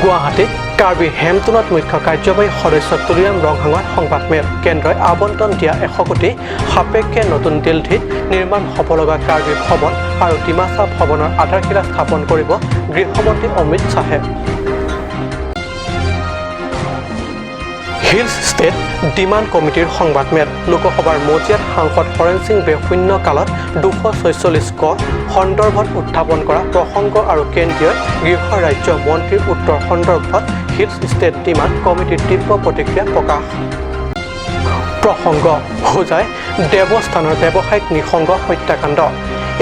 গুৱাহাটীত কাৰ্বি হেমটনত মুখ্য কাৰ্যবাহী সদস্য তুলিৰাম ৰংহাঙৰ সংবাদমেল। কেন্দ্ৰই আবণ্টন দিয়া 100 কোটি সাপেক্ষে নতুন দিল্লীত নিৰ্মাণ হ'ব লগা কাৰ্বি ভৱন আৰু ডিমাচা ভৱনৰ আধাৰশিলা স্থাপন কৰিব গৃহমন্ত্ৰী অমিত শ্বাহে। হিলছ ষ্টেট ডিমাণ্ড কমিটিৰ সংবাদমেল। লোকসভাৰ মজিয়াত সাংসদ হৰেণ সিং বে শূন্যকালত 246 ক সন্দৰ্ভত উত্থাপন কৰা প্ৰসংগ আৰু কেন্দ্ৰীয় গৃহ ৰাজ্য মন্ত্ৰীৰ উত্তৰ সন্দৰ্ভত হিলছ ষ্টেট ডিমাণ্ড কমিটিৰ তীব্ৰ প্ৰতিক্ৰিয়া প্ৰকাশ। প্ৰসংগ হোজাই দেৱস্থানৰ ব্যৱসায়িক নৃশংস হত্যাকাণ্ড।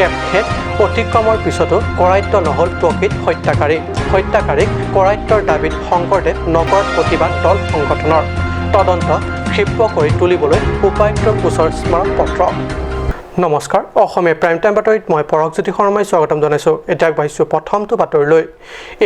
এপখেত অতিক্ৰমৰ পিছতো কৰায়ত্ব নহ'ল প্ৰকৃত হত্যাকাৰী। হত্যাকাৰীক কৰায়ত্বৰ দাবীত শংকৰদেৱ নগৰত প্ৰতিবাদ দল সংগঠনৰ। তদন্ত ক্ষীপ্ৰ কৰি তুলিবলৈ উপায়ুক্তৰ ওচৰত স্মাৰকপত্ৰ। নমস্কাৰ, অসমীয়া প্ৰাইম টাইম বাতৰিত মই পৰশজ্যোতি শৰ্মাই স্বাগতম জনাইছোঁ। এতিয়া আগবাঢ়িছোঁ প্ৰথমটো বাতৰিলৈ।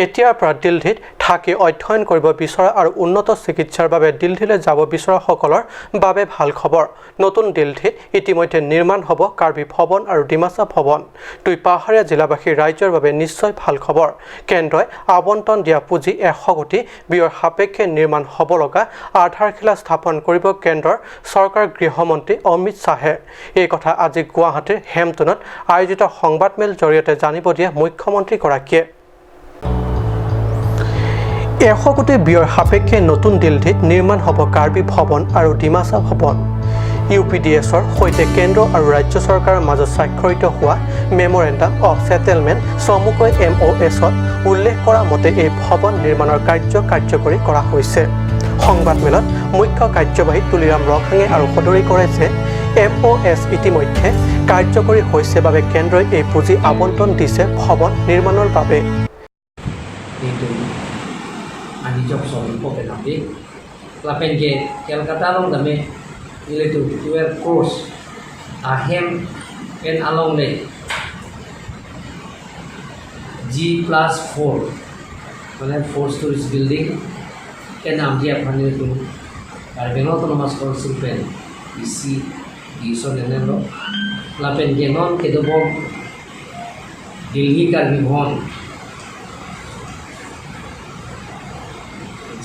এতিয়াৰ পৰা দিল্লীত থাকি অধ্যয়ন কৰিব বিচৰা আৰু উন্নত চিকিৎসাৰ বাবে দিল্লীলৈ যাব বিচৰাসকলৰ বাবে ভাল খবৰ। নতুন দিল্লীত ইতিমধ্যে নিৰ্মাণ হ'ব কাৰ্বি ভৱন আৰু ডিমাচা ভৱন। দুই পাহাৰীয়া জিলাবাসী ৰাইজৰ বাবে নিশ্চয় ভাল খবৰ। কেন্দ্ৰই আবণ্টন দিয়া পুঁজি 100 কোটি ব্যয়ৰ সাপেক্ষে নিৰ্মাণ হ'ব লগা আধাৰশিলা স্থাপন কৰিব কেন্দ্ৰৰ চৰকাৰ গৃহমন্ত্ৰী অমিত শ্বাহে। এই কথা আজি গুৱাহাটীৰ হেমটনত আয়োজিত সংবাদমেল জৰিয়তে জানিব দিয়ে মুখ্যমন্ত্ৰীগৰাকীয়ে। 100 কোটি ব্যয়ৰ সাপেক্ষে নতুন দিল্লীত নিৰ্মাণ হ'ব কাৰ্বি ভৱন আৰু ডিমাচা ভৱন। ইউ পি ডি এছৰ সৈতে কেন্দ্ৰ আৰু ৰাজ্য চৰকাৰৰ মাজত স্বাক্ষৰিত হোৱা মেমৰেণ্ডাম অফ ছেটেলমেণ্ট, চমুকৈ এম অ' এছত উল্লেখ কৰা মতে এই ভৱন নিৰ্মাণৰ কাৰ্য কাৰ্যকৰী কৰা হৈছে। সংবাদমেলত মুখ্য কাৰ্যবাহী তুলিৰাম ৰংহাঙে আৰু সদৰি কৰে যে এম অ' এছ ইতিমধ্যে কাৰ্যকৰী হৈছে বাবে কেন্দ্ৰই এই পুঁজি আবণ্টন দিছে ভৱন নিৰ্মাণৰ বাবে। Itu ani job som po pe nambi lapen ke Calcutta long dame ile tu 12 crores ahem pen along le G+4 মানে four stories building pen amdia phani tu Karbi Anglong Autonomous Council pen EC division enen lo lapen ke non ke dobom Delhi Karbi Bhavan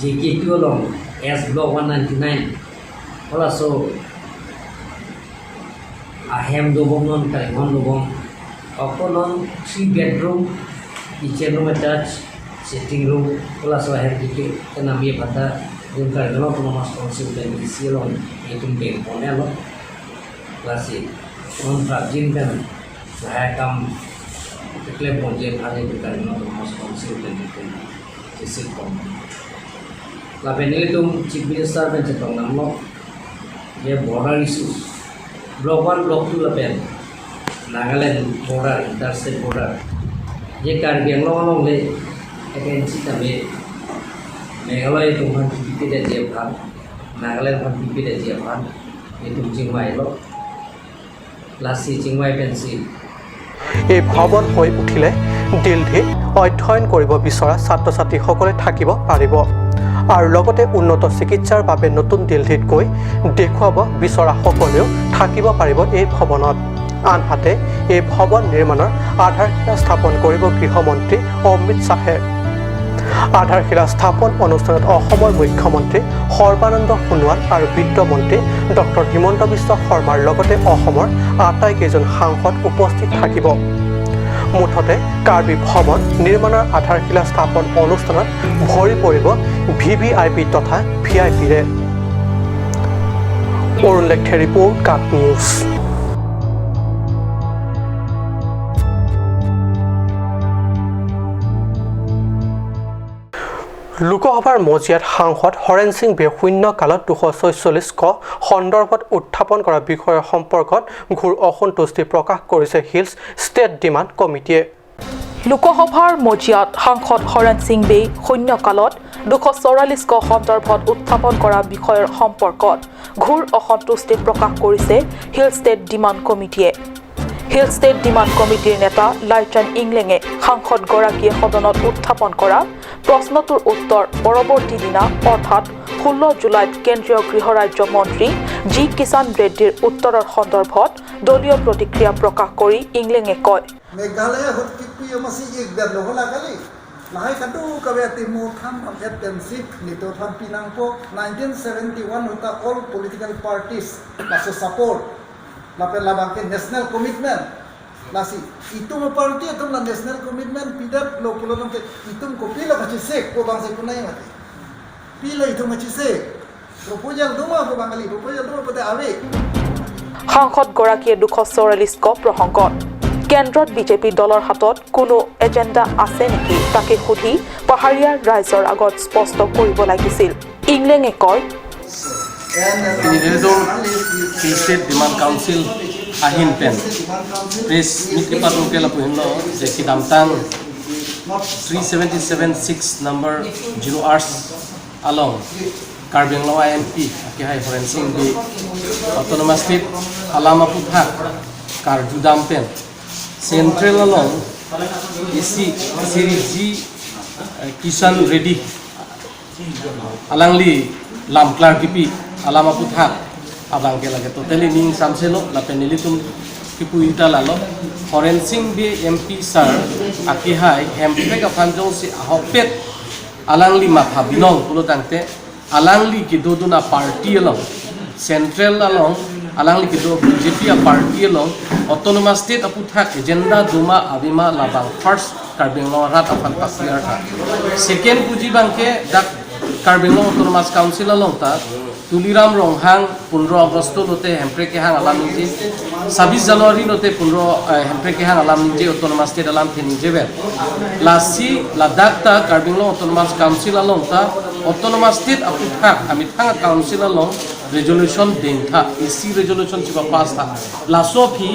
JKP along S Block 199 also ahem dobom non karibon dobom ako non three bedroom, kitchen room attach, sitting room also ahem dike kanami bata dun Karbi Autonomous Council pen EC along etum bank pone lo lasi non prajin pen lahai kam tekle bonje phane Karbi Autonomous Council pen etum jesi kom la pen tum chief minister pen chetong nam lo ye border issues, block 1, block 2 la pen Nagaland border, interstate border ye Karbi Anglong along le agency tame Meghalaya tum han TPP da je phan Nagaland han TPP da je phan ye tum jingmai lo lasi jingmai pen si এই ভৱন হৈ উঠিলে দিল্লীত অধ্যয়ন কৰিব বিচৰা ছাত্ৰ ছাত্ৰীসকলে থাকিব পাৰিব আৰু লগতে উন্নত চিকিৎসাৰ বাবে নতুন দিল্লীত গৈ দেখুৱাব বিচৰাসকলেও থাকিব পাৰিব এই ভৱনত। আনহাতে এই ভৱন নিৰ্মাণৰ আধাৰশিলা স্থাপন কৰিব গৃহমন্ত্ৰী অমিত শ্বাহে। আধাৰশিলা স্থাপন অনুষ্ঠানত অসমৰ মুখ্যমন্ত্ৰী সৰ্বানন্দ সোণোৱাল আৰু বিত্তমন্ত্ৰী ডক্টৰ হিমন্ত বিশ্ব শৰ্মাৰ লগতে অসমৰ আটাইকেইজন সাংসদ উপস্থিত থাকিব। মুঠতে কাৰ্বি ভৱন নিৰ্মাণৰ আধাৰশিলা স্থাপন অনুষ্ঠানত ভৰি পৰিব ভি ভি আই পি তথা ভি আই পিৰে। অৰুণ লেখে ৰিপৰ্ট, কাট নিউজ। লোকসভাৰ মজিয়াত সাংসদ হৰেণ সিং বে শূন্যকালত 246 ক সন্দৰ্ভত উত্থাপন কৰা বিষয়ৰ সম্পৰ্কত ঘোৰ অসন্তুষ্টি প্ৰকাশ কৰিছে হিলছ ষ্টেট ডিমাণ্ড কমিটিয়ে। লোকসভাৰ মজিয়াত সাংসদ হৰেণ সিং বে শূন্যকালত 244 ক সন্দৰ্ভত উত্থাপন কৰা বিষয়ৰ সম্পৰ্কত ঘোৰ অসন্তুষ্টি প্ৰকাশ কৰিছে হিল ষ্টেট ডিমাণ্ড কমিটিয়ে। হিল ষ্টেট ডিমাণ্ড কমিটিৰ নেতা লাইচান ইংলেঙে সাংসদগৰাকীয়ে সদনত উত্থাপন কৰা প্ৰশ্নটোৰ উত্তৰ পৰৱৰ্তী দিনা অৰ্থাৎ 16 জুলাইত কেন্দ্ৰীয় গৃহ ৰাজ্য মন্ত্ৰী জি কিষাণ ৰেড্ডীৰ উত্তৰৰ সন্দৰ্ভত দলীয় প্ৰতিক্ৰিয়া প্ৰকাশ কৰি ইংলেঙে কয়, Meghalaya hot ki pi ama si ek bed lo la kali. Lahai kadu kawe timu tham at nito tham pinang po 1971 huta all political parties laso support lapen labangke national commitment lasi itum party itum la national commitment pidap lo pulo ke itum ko pila kachi sek ko bangse kunai mate pila itum kachi sek proposal duma ko Bangali proposal duma pate ave. সাংসদগৰাকীয়ে 244 ক প্ৰসংগত কেন্দ্ৰত BJP দলৰ হাতত কোনো agenda আছে নেকি তাকে সুধি পাহাৰীয়া ৰাইজৰ আগত স্পষ্ট কৰিব লাগিছিল। ইংলেঙে কয়, State Demand Council ahin pen press meet 377 6 number 0 hours along Karbi Anglong IMP akihai Horen Singh Bey autonomous state alama putha karjudam pen central along AC Series G Kishan Reddy alangli lamklar kipi alama putha abang ke lage totally ning samselo la penilitum kipu ita lalo Horen Singh Bey MP sir akihai hemprek afanjong si ahopet alangli matha binong pulo tangte alangli kidoduna party along central along alangli kido BJP a party along autonomous state aputhak agenda duma abima labang first Karbi Anglong rat afan pasliar tha second puji bangke dak Karbi Anglong Autonomous Council along ta Tuliram Ronghang 15 August lote hempre ke hang alam nije 26 January lote 15 hempre ke hang alam nije autonomous state alam theni jebe lasi Ladakh ta Karbi Anglong Autonomous Council along ta autonomous state aputhak ami thanga council along resolution dengtha EC resolution chiba pass tha laso phi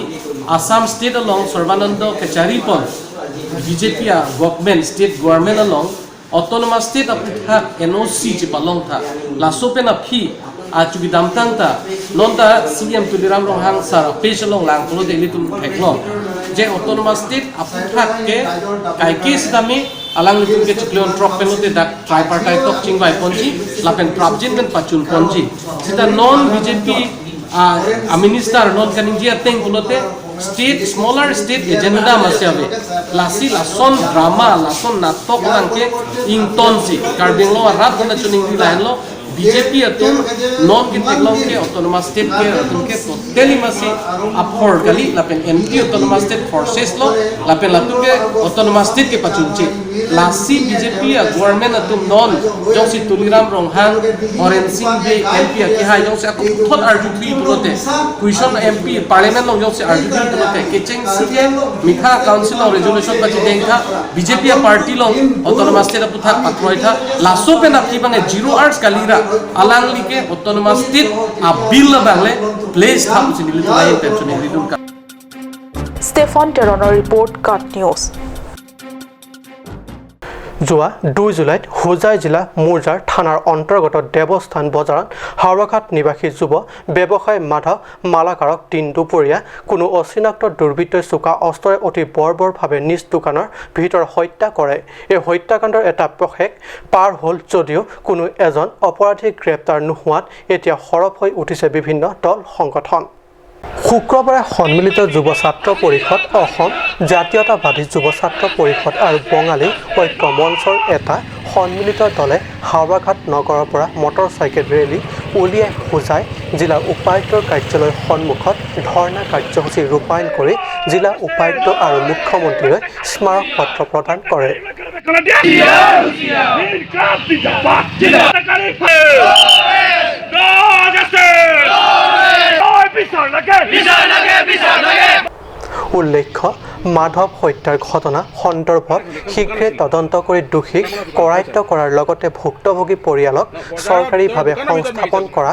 Assam state along Sarbananda Kachari pon BJP a government state government along autonomous state aputhak NOC chiba long tha laso pena phi a chubi damtang ta non ta CM Tuliram Ronghang sir page along lang pulo deli tum theklo je autonomous state aputhak ke kaike sidami alang litum ke chikleon truck pelote dak tripartite tok chingbai ponji lapen prabjin ben pachun ponji sita non BJP a minister non kaningia teng pulote state smaller state agenda masiabe lasi lason drama lason natok langke ingtonsi Karbi Anglong rat gona chuning ri lahenlo BJP atum non ki teklong ke autonomous state ke atum ke totally masi aphor gali lapen anti autonomous state forces lo lapen latum ke autonomous state ke pachunchi lasi BJP a government atum non jongsi Tuliram Ronghang Horen Singh Bey MP akihai jongsi akum thot arju thi pulote question MP parliament long jongsi arju thi pulote kecheng sige mitha council of resolution pachi dengtha BJP a party long autonomous state aputha patroitha laso pe na phi bange 0 hours kalira alangli ke autonomous state a bill bangle place tha puchi nili tulai pension nili dun. Stefan টেৰণৰ report, cut news. যোৱা 2 জুলাইত হোজাই জিলা মুৰজাৰ থানাৰ অন্তৰ্গত দেৱস্থান বজাৰত হাওৰাঘাট নিবাসী যুৱ ব্যৱসায়ী মাধৱ মালাকাৰক দিন দুপৰীয়া কোনো অচিনাক্ত দুৰ্বৃত্তই চোকা অস্ত্ৰৰে অতি বৰ্বৰভাৱে নিজ দোকানৰ ভিতৰত হত্যা কৰে। এই হত্যাকাণ্ডৰ এটা পষেক পাৰ হ'ল যদিও কোনো এজন অপৰাধী গ্ৰেপ্তাৰ নোহোৱাত এতিয়া সৰব হৈ উঠিছে বিভিন্ন দল সংগঠন। শুক্ৰবাৰে সন্মিলিত যুৱ ছাত্ৰ পৰিষদ, অসম জাতীয়তাবাদী যুৱ ছাত্ৰ পৰিষদ আৰু বঙালী ঐক্য মঞ্চৰ এটা সন্মিলিত দলে হাওৰাঘাট নগৰৰ পৰা মটৰ চাইকেল ৰেলী উলিয়াই হোজাই জিলা উপায়ুক্তৰ কাৰ্যালয়ৰ সন্মুখত ধৰ্ণা কাৰ্যসূচী ৰূপায়ণ কৰি জিলা উপায়ুক্ত আৰু মুখ্যমন্ত্ৰীলৈ স্মাৰক পত্ৰ প্ৰদান কৰে। উল্লেখ্য, মাধৱ হত্যাৰ ঘটনা সন্দৰ্ভত শীঘ্ৰে তদন্ত কৰি দোষীক কৰায়ত্ব কৰাৰ লগতে ভুক্তভোগী পৰিয়ালক চৰকাৰীভাৱে সংস্থাপন কৰা,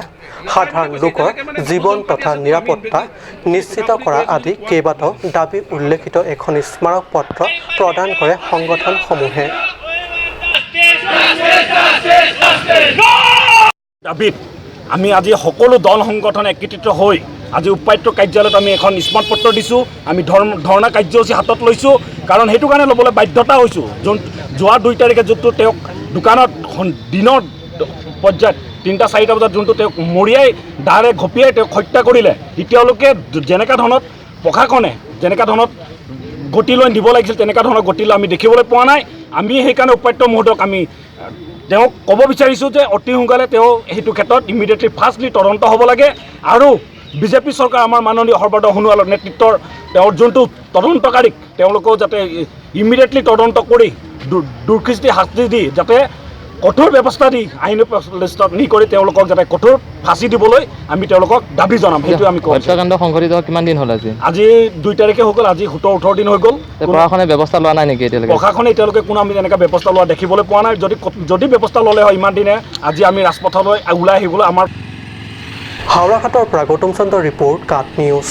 সাধাৰণ লোকৰ জীৱন তথা নিৰাপত্তা নিশ্চিত কৰা আদি কেইবাটাও দাবী উল্লেখিত এখন স্মাৰক পত্ৰ প্ৰদান কৰে সংগঠনসমূহে। দাবীত আমি আজি সকলো দল সংগঠন একত্ৰিত হৈ আজি উপায়ুক্ত কাৰ্যালয়ত আমি এখন স্মাৰক পত্ৰ দিছোঁ। আমি ধৰ্ণা কাৰ্যসূচী হাতত লৈছোঁ, কাৰণ সেইটো কাৰণে ল'বলৈ বাধ্যতা হৈছোঁ। যোন যোৱা 2 তাৰিখে যোনটো তেওঁক দোকানত দিনৰ পৰ্যায়ত 3টা 4টা বজাত যোনটো তেওঁক মৰিয়াই দাৰে ঘপিয়াই তেওঁক হত্যা কৰিলে, তেওঁলোকে যেনেকুৱা ধৰণত প্ৰশাসনে যেনেকুৱা ধৰণত গতিলৈ নিব লাগিছিল তেনেকুৱা ধৰণৰ গতিলৈ আমি দেখিবলৈ পোৱা নাই। আমি সেইকাৰণে উপায়ুক্ত মহোদয়ক আমি তেওঁক ক'ব বিচাৰিছোঁ যে অতি সোনকালে তেওঁ সেইটো ক্ষেত্ৰত ইমিডিয়েটলি ফাৰ্ষ্টলি তদন্ত হ'ব লাগে আৰু বিজেপি চৰকাৰ আমাৰ মাননীয় সৰ্বানন্দ সোণোৱালৰ নেতৃত্বৰ তেওঁৰ যোনটো তদন্তকাৰীক তেওঁলোকেও যাতে ইমিডিয়েটলি তদন্ত কৰি দুৰ্কৃষ্টি শাস্তি দি যাতে কঠোৰ ব্যৱস্থা দি আইনৰ নি কৰি তেওঁলোকক যাতে কঠোৰ ফাঁচি দিবলৈ আমি তেওঁলোকক দাবী জনাম। সেইটো আমি কওঁ। হত্যাকাণ্ড সংঘটিত কিমান দিন হ'ল? আজি আজি 2 তাৰিখে হৈ গ'ল, আজি 17-18 দিন হৈ গ'ল। প্ৰশাসনে ব্যৱস্থা লোৱা নাই নেকি এতিয়ালৈকে? প্ৰশাসনে এতিয়ালৈকে কোনো আমি তেনেকুৱা ব্যৱস্থা লোৱা দেখিবলৈ পোৱা নাই। যদি ব্যৱস্থা ল'লে হয় ইমান দিনে আজি আমি ৰাজপথলৈ ওলাই আহিবলৈ আমাৰ। হাওৰাঘাটৰ পৰা গৌতম চন্দ্ৰৰ ৰিপৰ্ট, কাট নিউজ।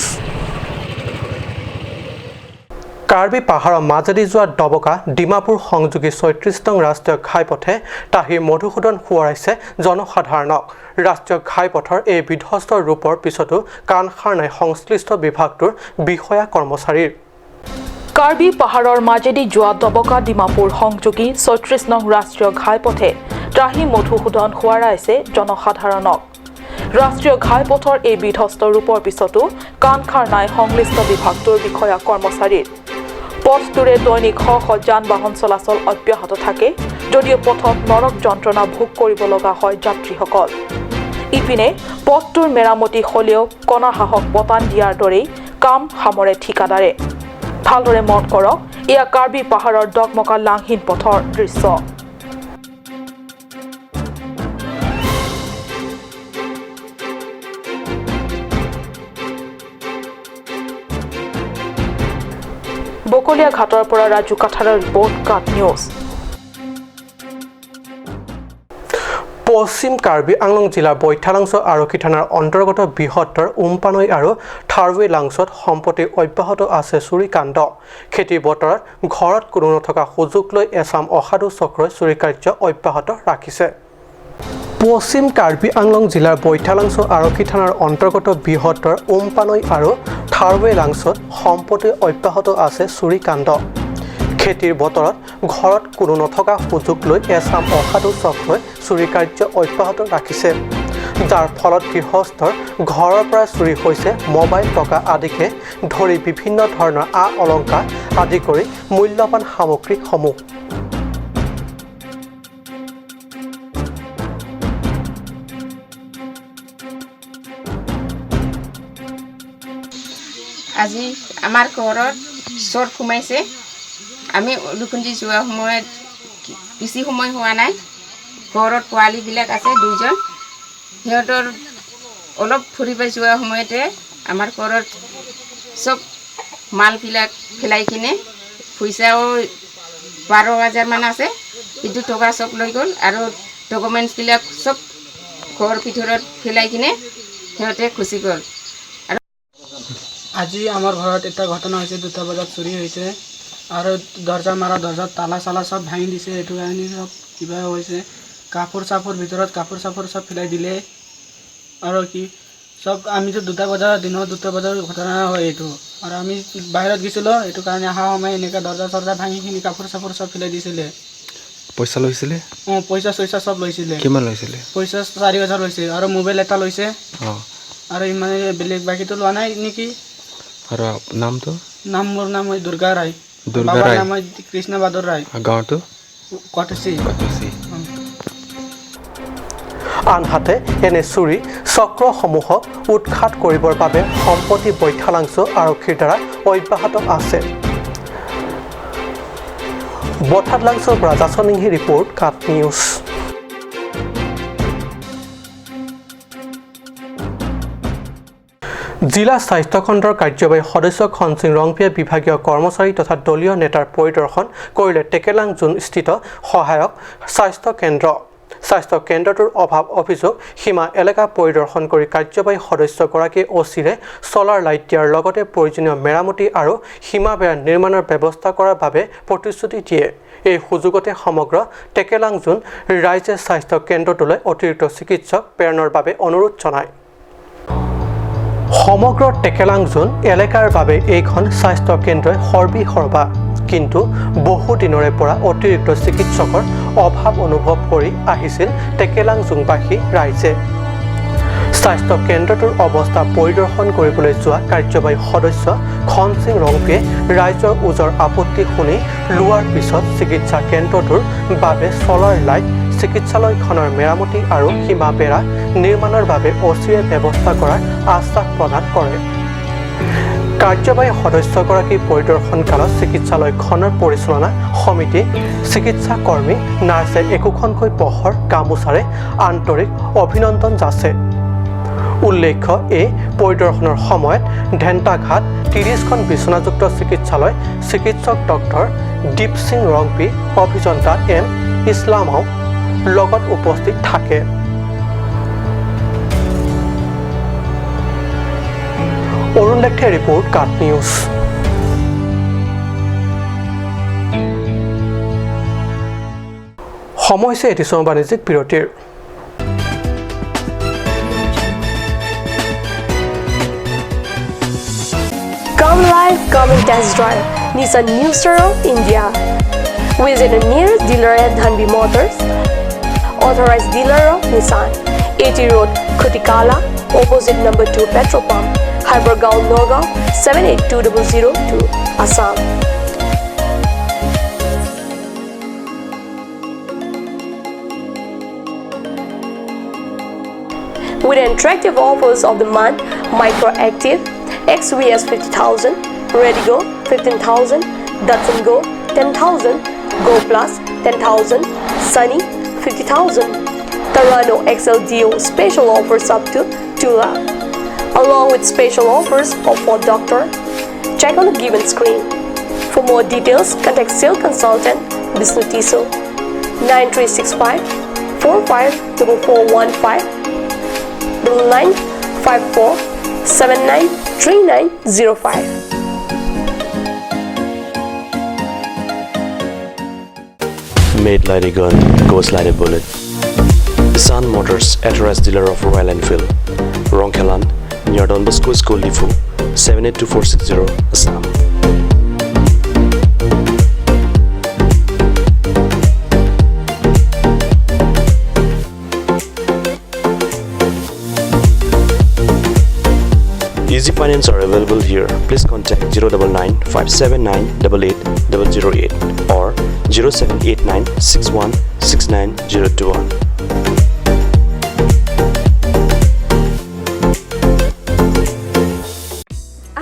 কাৰ্বি পাহাৰৰ মাজেদি যোৱা ডবকা ডিমাপুৰ সংযোগী 36 নং ৰাষ্ট্ৰীয় ঘাইপথে তাহি মধুসূদন সোঁৱৰাইছে জনসাধাৰণক। ৰাষ্ট্ৰীয় ঘাইপথৰ এই বিধ্বস্ত ৰূপৰ পিছতো কাণসাৰ নাই সংশ্লিষ্ট বিভাগটোৰ বিষয়া কৰ্মচাৰীৰ। কাৰ্বি পাহাৰৰ মাজেদি যোৱা ডবকা ডিমাপুৰ সংযোগী 36 নং ৰাষ্ট্ৰীয় ঘাইপথে ত্ৰাহি মধুসূদন সোঁৱৰাইছে জনসাধাৰণক। ৰাষ্ট্ৰীয় ঘাইপথৰ এই বিধ্বস্ত ৰূপৰ পিছতো কাণসাৰ নাই সংশ্লিষ্ট বিভাগটোৰ বিষয়া কৰ্মচাৰীৰ। পথটোৰে দৈনিক শ শ যান বাহন চলাচল অব্যাহত থাকে যদিও পথত নৰক যন্ত্ৰণা ভোগ কৰিব লগা হয় যাত্ৰীসকল। ইপিনে পথটোৰ মেৰামতি হ'লেও কণা হাঁহক বটান দিয়াৰ দৰেই কাম সামৰে ঠিকাদাৰে। ভালদৰে মন কৰক, এয়া কাৰ্বি পাহাৰৰ ডগমগা লাংহীন পথৰ দৃশ্য। বকলীয়া ঘাটৰ পৰা ৰাজু কাঠাৰৰ ৰিপৰ্ট, কাট নিউজ। পশ্চিম কাৰ্বি আংলং জিলাৰ বৈঠালাংছ আৰক্ষী থানাৰ অন্তৰ্গত বৃহত্তৰ উমপানৈ আৰু থাৰৱে লাংছত সম্প্ৰতি অব্যাহত আছে চুৰিকাণ্ড। খেতিৰ বতৰত ঘৰত কোনো নথকা সুযোগ লৈ এচাম অসাধু চক্ৰই চুৰিকাৰ্য অব্যাহত ৰাখিছে। পশ্চিম কাৰ্বি আংলং জিলাৰ বৈঠালাংছ আৰক্ষী থানাৰ অন্তৰ্গত বৃহত্তৰ উমপানৈ আৰু থাৰৱে লাংছত সম্প্ৰতি অব্যাহত আছে চুৰিকাণ্ড। খেতিৰ বতৰত ঘৰত কোনো নথকা সুযোগ লৈ এচাম অসাধু চক্ৰই চুৰিকাৰ্য অব্যাহত ৰাখিছে, যাৰ ফলত গৃহস্থৰ ঘৰৰ পৰা চুৰি হৈছে মোবাইল, টকা আদিকে ধৰি বিভিন্ন ধৰণৰ আ অলংকাৰ আদি কৰি মূল্যৱান সামগ্ৰীসমূহ। আজি আমাৰ ঘৰত চোৰ সোমাইছে। আমি উলুখুন্দি যোৱা সময়ত বেছি সময় হোৱা নাই, ঘৰত পোৱালিবিলাক আছে দুইজন, সিহঁতৰ অলপ ফুৰিব যোৱা সময়তে আমাৰ ঘৰত চব মালবিলাক পেলাই কিনে পইচাও 12,000 মান আছে, কিন্তু টকা চব লৈ গ'ল আৰু ডকুমেণ্টছবিলাক চব ঘৰৰ ভিতৰত পেলাই কিনে সিহঁতে গুচি গ'ল। আজি আমাৰ ঘৰত এটা ঘটনা হৈছে, 2টা বজাত চুৰি হৈছে আৰু দৰ্জা মাৰা দৰ্জাত তালা চালা চব ভাঙি দিছে। এইটো কাৰণে চব কিবা হৈছে, কাপোৰ চাপোৰ ভিতৰত কাপোৰ চাপোৰ চব পেলাই দিলে আৰু কি চব। আমিতো 2টা বজাৰ দিনত 2টা বজাৰ ঘটনা হয় এইটো, আৰু আমি বাহিৰত গৈছিলোঁ, এইটো কাৰণে অহা সময় এনেকুৱা দৰ্জা চৰ্জা ভাঙি কিনি কাপোৰ চাপোৰ চব পেলাই দিছিলে। পইচা লৈছিলে? অঁ, পইচা চইচা চব লৈছিলে। কিমান লৈছিলে? পইচা 4,000 লৈছে আৰু মোবাইল এটা লৈছে। অঁ, আৰু ইমানে, বেলেগ বাকীটো লোৱা নাই নেকি। আৰু নামটো? নাম, মোৰ নাম হয় দুৰ্গা ৰায়। দুৰ্গা বাবাৰ ৰায়। নাম হয় কৃষ্ণ বাহাদুৰ ৰায়। গাঁৱটো? কটচি। কটচি। আনহাতে এনে চুৰি চক্ৰসমূহক উৎখাত কৰিবৰ বাবে সম্প্ৰতি বৈঠালাংছ আৰক্ষীৰ দ্বাৰা অব্যাহত আছে। বঠাতলাংছৰ পৰা জাচনিংহি ৰিপৰ্ট, কাট নিউজ। জিলা স্বাস্থ্যখণ্ডৰ কাৰ্যবাহী সদস্য খনসিং ৰংপিয়ে বিভাগীয় কৰ্মচাৰী তথা দলীয় নেতাৰ পৰিদৰ্শন কৰিলে টেকেলাং জোনস্থিত সহায়ক স্বাস্থ্য কেন্দ্ৰ। স্বাস্থ্য কেন্দ্ৰটোৰ অভাৱ অভিযোগ সীমা এলেকা পৰিদৰ্শন কৰি কাৰ্যবাহী সদস্যগৰাকীয়ে অচিৰে ছ'লাৰ লাইট দিয়াৰ লগতে প্ৰয়োজনীয় মেৰামতি আৰু সীমা বেৰা নিৰ্মাণৰ ব্যৱস্থা কৰাৰ বাবে প্ৰতিশ্ৰুতি দিয়ে। এই সুযোগতে সমগ্ৰ টেকেলাং জোন ৰাইজে স্বাস্থ্য কেন্দ্ৰটোলৈ অতিৰিক্ত চিকিৎসক প্ৰেৰণৰ বাবে অনুৰোধ জনায়। সমগ্ৰ টেকেলাং জোন এলেকাৰ বাবে এইখন স্বাস্থ্য কেন্দ্ৰই সৰ্বি সৰ্বা, কিন্তু বহু দিনৰে পৰা অতিৰিক্ত চিকিৎসকৰ অভাৱ অনুভৱ কৰি আহিছিল টেকেলাং জোংবাসী ৰাইজে। স্বাস্থ্য কেন্দ্ৰটোৰ অৱস্থা পৰিদৰ্শন কৰিবলৈ যোৱা কাৰ্যবাহী সদস্য খনসিং ৰংপিয়ে ৰাইজৰ ওজৰ আপত্তি শুনি লোৱাৰ পিছত চিকিৎসা কেন্দ্ৰটোৰ বাবে ছ'লাৰ লাইট, চিকিৎসালয়খনৰ মেৰামতি আৰু সীমা বেৰা নিৰ্মাণৰ বাবে অচিৰে ব্যৱস্থা কৰাৰ আশ্বাস প্ৰদান কৰে। কাৰ্যবাহী সদস্যগৰাকী পৰিদৰ্শনকালত চিকিৎসালয়খনৰ পৰিচালনা সমিতি, চিকিৎসা কৰ্মী, নাৰ্ছে একোখনকৈ পহৰ গামোচাৰে আন্তৰিক অভিনন্দন যাচে। উল্লেখ্য, এই পৰিদৰ্শনৰ সময়ত ঢেণ্টাঘাট 30খন বিচনাযুক্ত চিকিৎসালয় চিকিৎসক ডক্টৰ দীপ সিং ৰংপি, অভিযন্তা এম ইছলামাও লগত উপস্থিত থাকে। অৰুণ লেখে ৰিপৰ্ট, কাট নিউজ। সময় হৈছে এটি চমু বাণিজ্যিক বিৰতিৰ। Come live, come and test drive Nissan New Star of India. Visit the nearest dealer at Dhanbi Motors, authorized dealer of Nissan, AT Road, Khutikala, opposite number 2 petrol pump, Hypergaon, Nagaon, 782002, Assam. With attractive offers of the month, Micro Active, XVS 50,000, Redigo 15,000, Datsun Go 10,000, Go Plus 10,000, Sunny 50,000, Tarano XLDO special offers up to 2 lakh, along with special offers of Ford Doctor. Check on the given screen. For more details, contact sales consultant Bishnu Tiso 9365 454415 9954 793905. Made like a gun, goes like a bullet. Nissan Motors, authorized dealer of Royal Enfield, Rongkhelan, near Don Bosco School, Diphu, 782460, Assam. Easy finance are available here. Please contact 099 579 88 008 or 0789 61 69 021.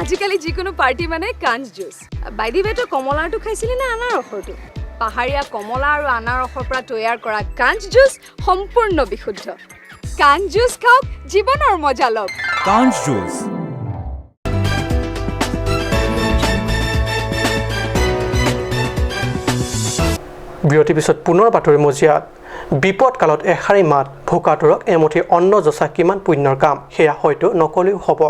আজিকালি যিকোনো party মানে কাঞ্চ juice. By the ৱে, তই কমলাৰটো খাইছিলি নে আনাৰসৰটো? পাহাৰীয়া কমলা আৰু আনাৰসৰ পৰা তৈয়াৰ কৰা কাঞ্চ জুচ সম্পূৰ্ণ বিশুদ্ধ। কাঞ্চ জুচ খাওক, জীৱনৰ মজা লওক। কাঞ্চ জুচ। বিৰতিৰ পিছত পুনৰ বাতৰি মজিয়াত। বিপদকালত এষাৰি মাত, ভোকাতুৰক এমুঠি অন্ন যচা কিমান পুণ্যৰ কাম, সেয়া হয়তো নকলেও হ'ব।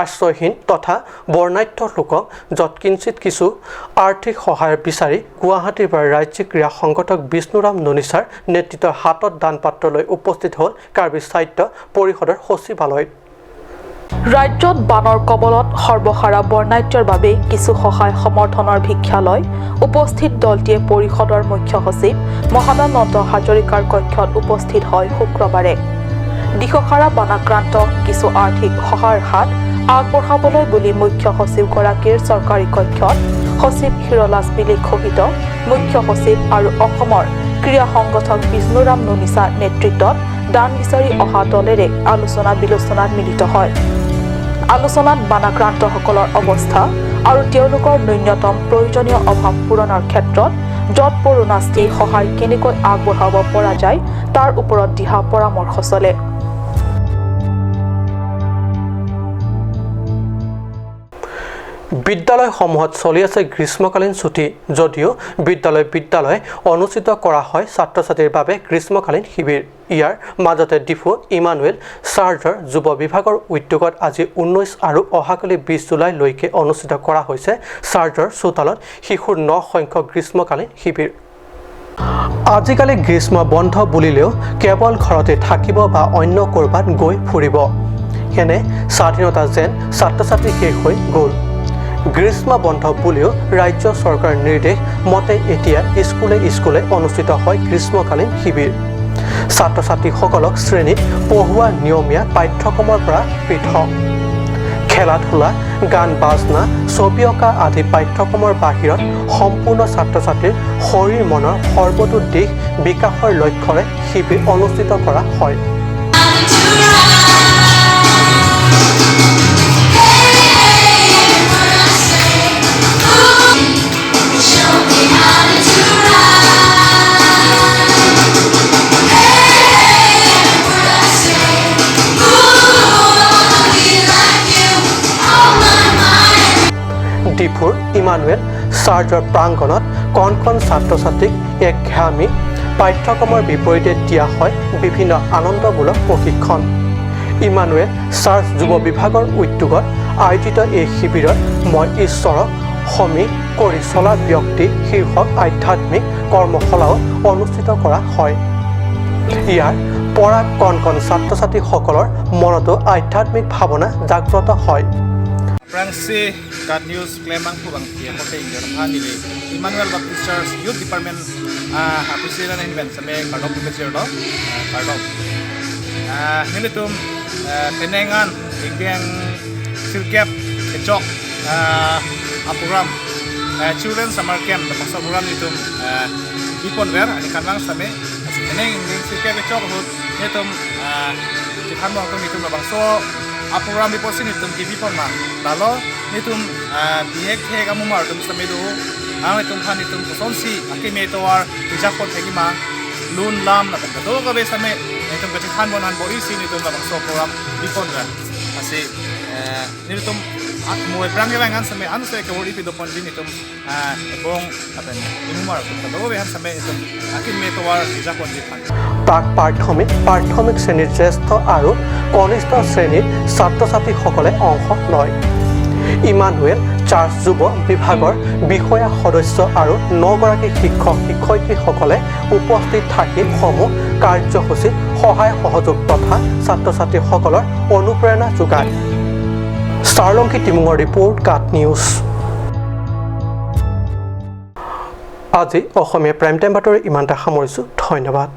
আশ্ৰয়হীন তথা বৰ্ণাঢ্য লোকক যৎকিঞ্চিত কিছু আৰ্থিক সহায় বিচাৰি গুৱাহাটীৰ পৰা ৰাজ্যিক ক্ৰীড়া সংগঠক বিষ্ণুৰাম নুনিচাৰ নেতৃত্বৰ হাতত দানপাত্ৰ লৈ উপস্থিত হ'ল কাৰ্বি সাহিত্য পৰিষদৰ সচিবালয়ত। ৰাজ্যত বানৰ কবলত সৰ্বহাৰা বৰ্ণাঢ্যৰ বাবে কিছু সহায় সমৰ্থনৰ ভিক্ষা লৈ উপস্থিত দলটিয়ে পৰিষদৰ মুখ্য সচিব মহাদানন্দ হাজৰিকাৰ কক্ষত উপস্থিত হয় শুক্ৰবাৰে। দিশহাৰা বানাক্ৰান্ত কিছু আৰ্থিক সহায়ৰ হাত আগবঢ়াবলৈ বুলি মুখ্য সচিবগৰাকীৰ চৰকাৰী কক্ষত সচিব হিৰলাজ মিলিক সহিত মুখ্য সচিব আৰু অসমৰ ক্ৰীড়া সংগঠক বিষ্ণুৰাম নুনিচাৰ নেতৃত্বত দান বিচাৰি অহা দলেৰে আলোচনা বিলোচনাত মিলিত হয়। আলোচনাত বানাক্ৰান্তসকলৰ অৱস্থা আৰু তেওঁলোকৰ ন্যূনতম প্ৰয়োজনীয় অভাৱ পূৰণৰ ক্ষেত্ৰত যৎপৰোনাস্তি সহায় কেনেকৈ আগবঢ়াব পৰা যায় তাৰ ওপৰত দিহা পৰামৰ্শ চলে। বিদ্যালয়সমূহত চলি আছে গ্ৰীষ্মকালীন ছুটী, যদিও বিদ্যালয় অনুষ্ঠিত কৰা হয় ছাত্ৰ ছাত্ৰীৰ বাবে গ্ৰীষ্মকালীন শিবিৰ। ইয়াৰ মাজতে ডিফু ইমানুৱেল চাৰ্জৰ যুৱ বিভাগৰ উদ্যোগত আজি 19 আৰু অহাকালি 20 জুলাইলৈকে অনুষ্ঠিত কৰা হৈছে চাৰ্জৰ চোতালত শিশুৰ 9 সংখ্যক গ্ৰীষ্মকালীন শিবিৰ। আজিকালি গ্ৰীষ্ম বন্ধ বুলিলেও কেৱল ঘৰতে থাকিব বা অন্য ক'ৰবাত গৈ ফুৰিব, এনে স্বাধীনতা যেন ছাত্ৰ ছাত্ৰী শেষ হৈ গ'ল। গ্ৰীষ্ম বন্ধ বুলিও ৰাজ্য চৰকাৰৰ নিৰ্দেশ মতে এতিয়া স্কুলে স্কুলে অনুষ্ঠিত হয় গ্ৰীষ্মকালীন শিবিৰ। ছাত্ৰ ছাত্ৰীসকলক শ্ৰেণীত পঢ়োৱা নিয়মীয়া পাঠ্যক্ৰমৰ পৰা পৃথক খেলা ধূলা, গান বাজনা, ছবি অঁকা আদি পাঠ্যক্ৰমৰ বাহিৰত সম্পূৰ্ণ ছাত্ৰ ছাত্ৰীৰ শৰীৰ মনৰ সৰ্বতো দিশ বিকাশৰ লক্ষ্যৰে শিবিৰ অনুষ্ঠিত কৰা হয়। ডিফুৰ ইমানুৱেল চাৰ্চৰ প্ৰাংগণত কণ কণ ছাত্ৰ ছাত্ৰীক একঘেয়ামী পাঠ্যক্ৰমৰ বিপৰীতে দিয়া হয় বিভিন্ন আনন্দমূলক প্ৰশিক্ষণ। ইমানুৱেল চাৰ্চ যুৱ বিভাগৰ উদ্যোগত আয়োজিত এই শিবিৰত মই ঈশ্বৰক সমী কৰি চলা ব্যক্তি শীৰ্ষক আধ্যাত্মিক কৰ্মশালাও অনুষ্ঠিত কৰা হয়। ইয়াৰ পৰা কণ কণ ছাত্ৰ ছাত্ৰীসকলৰ মনতো আধ্যাত্মিক ভাৱনা জাগ্ৰত হয়। Prangsi God News Klemang Pubang Tia Kote India Hanile Emmanuel Baptist Church Youth Department appreciate and invent same Kardok Bechero Kardok nilitum Penengan Ingeng Silkep Echok a program Children Summer Camp the Paksa program nitum Bipon Ver ani kanang same Peneng Ingeng Silkep Echok hut nitum Chikhan bang tum nitum bang so a program bipo sin nitum ki bipon ma lalo nitum bihek thek amumar tum samedu ang nitum khan nitum kosonsi akime towar bijakon thekima lun lam na kan do ka be same nitum ka chikhan bon han bo isi nitum bang so program bipon ra ase nitum mo prang ge bangan same an se ke wori pi do pon ji nitum ebong apen imumar tum ka do be han same nitum akime towar bijakon ji khan প্ৰাক প্ৰাথমিক শ্ৰেণীৰ জ্যেষ্ঠ আৰু কনিষ্ঠ শ্ৰেণীৰ ছাত্ৰ ছাত্ৰীসকলে অংশ লয়। ইমানুৱেল চাৰ্চ যুৱ বিভাগৰ বিষয়া সদস্য আৰু ৯গৰাকী শিক্ষক শিক্ষয়িত্ৰীসকলে উপস্থিত থাকি সমূহ কাৰ্যসূচীত সহায় সহযোগ তথা ছাত্ৰ ছাত্ৰীসকলৰ অনুপ্ৰেৰণা যোগায়। চাৰলংকী টিমুঙৰ ৰিপৰ্ট, কাট নিউজ। আজি অসমীয়া প্ৰাইম টাইম বাতৰি ইমানতে সামৰিছোঁ। ধন্যবাদ।